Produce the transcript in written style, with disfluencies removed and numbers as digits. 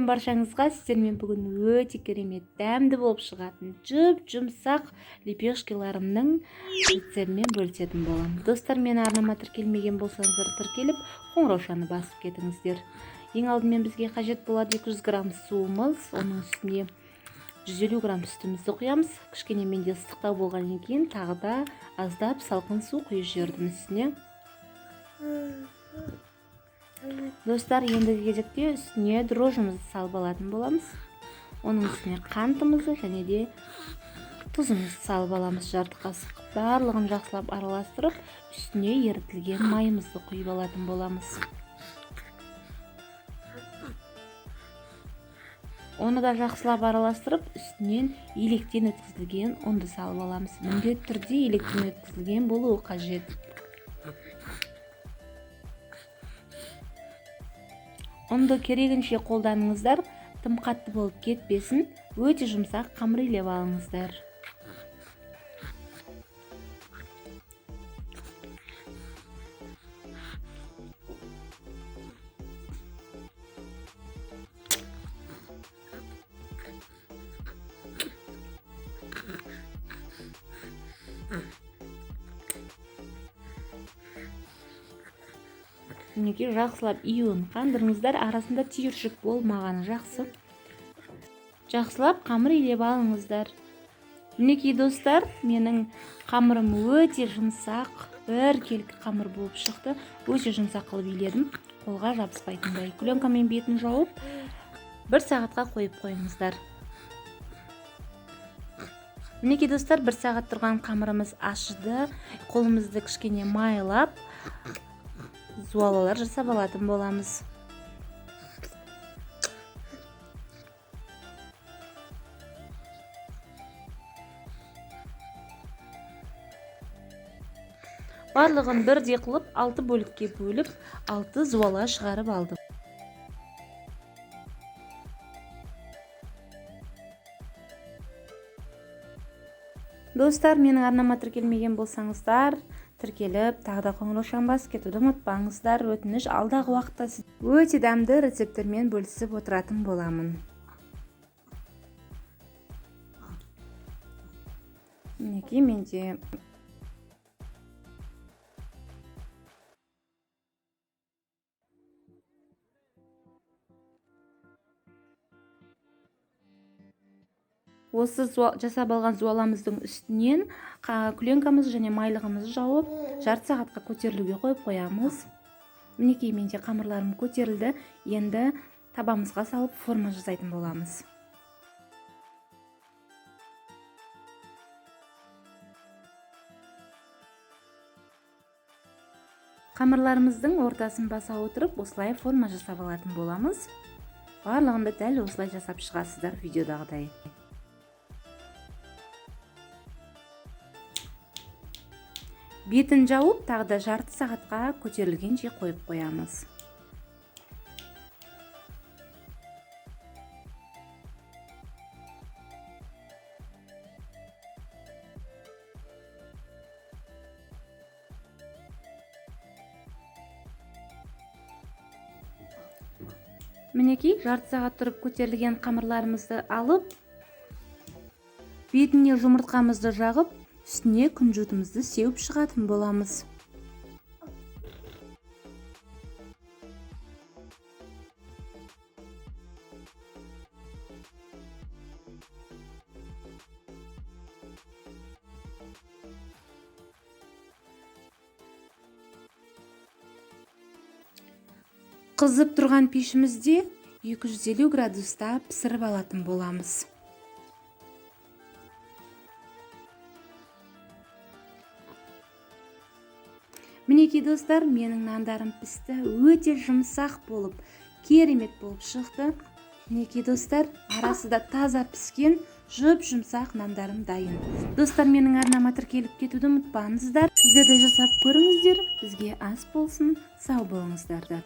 Сәлем баршаңызға! Сіздермен бүгін өте керемет дәмді болып шығатын жұп-жұмсақ лепешкаларымның рецептімен бөлісетін боламын. Достар, мен арнама тіркелмеген болсаңыздар, тіркеліп, қоңыраушаны басып кетіңіздер. Ең алдымен бізге қажет болады 200 грамм суымыз, оның үстіне 150 грамм сүтімізді құямыз. Кішкене менде ыстықтау болғаннан кейін тағы да аздап салқын су құйып жібердім үстіне. Достар, ендігі кезекте үстіне дрожжымызды салып алатын боламыз. Оның үстіне қантымызды және де тұзымызды салып аламыз, жарты қасық. Барлығын жақсылап араластырып, үстіне ерітілген майымызды құйып алатын боламыз. Оны да жақсылап араластырып, үстінен електен өткізілген ұнды салып аламыз. Міндетті түрде електен өткізілген болуы қажет. Ұнды керегінше қолданыңыздар, тым қатты болып кетпесін, өте жұмсақ қамыр илеп алыңыздар. Мінекей, жақсылап июін қандырыңыздар, арасында түйіршік болмағаны жақсы. Жақсылап қамыр илеп алыңыздар. Мінекей, достар, менің қамырым өте жұмсақ, біркелкі қамыр болып шықты. Өте жұмсақ қылып иледім, қолға жабыспайтындай. Пленкамен бетін жауып, бір сағатқа қойып қойыңыздар. Мінекей, достар, бір сағат тұрған қамырымыз ашыды. Қолымызды кішкене майлап, зуалалар жасап алатын боламыз. Барлығын бірдей қылып, 6 бөлікке бөліп, 6 зуала шығарып алдым. Достар, менің арнама тіркелмеген болсаңыздар, тіркеліп, тағы да қоңыраушаны басып кетуді ұмытпаңыздар. Өтініш, алдағы уақытта өте дәмді рецепттермен бөлісіп отыратын боламын. Мінекей, менде осы жасап алған зуаламыздың үстінен пленкамыз және майлығымызды жауып, жарты сағатқа көтерілуге қойып қоямыз. Мінекей, менде қамырларым көтерілді. Енді табамызға салып форма жасайтын боламыз. Қамырларымыздың ортасын баса отырып, осылай форма жасап алатын боламыз. Барлығын да дәл осылай жасап шығасыздар видеодағыдай. Бетін жауып, тағы да жарты сағатқа көтерілгенше қойып қоямыз. Мінекей, жарты сағат тұрып көтерілген қамырларымызды алып, бетіне жұмыртқамызды жағып, үстіне күнжітімізді сеуіп шығатын боламыз. Қызып тұрған пешімізде 250 градуста пісіріп алатын боламыз. Мінекей, достар, менің нандарым пісті, өте жұмсақ болып, керемет болып шықты. Мінекей, достар, арасы да таза піскен, жұп-жұмсақ нандарым дайын. Достар, менің арнама тіркеліп кетуді ұмытпаңыздар. Сіздер де жасап көріңіздер. Бізге ас болсын, сау болыңыздар.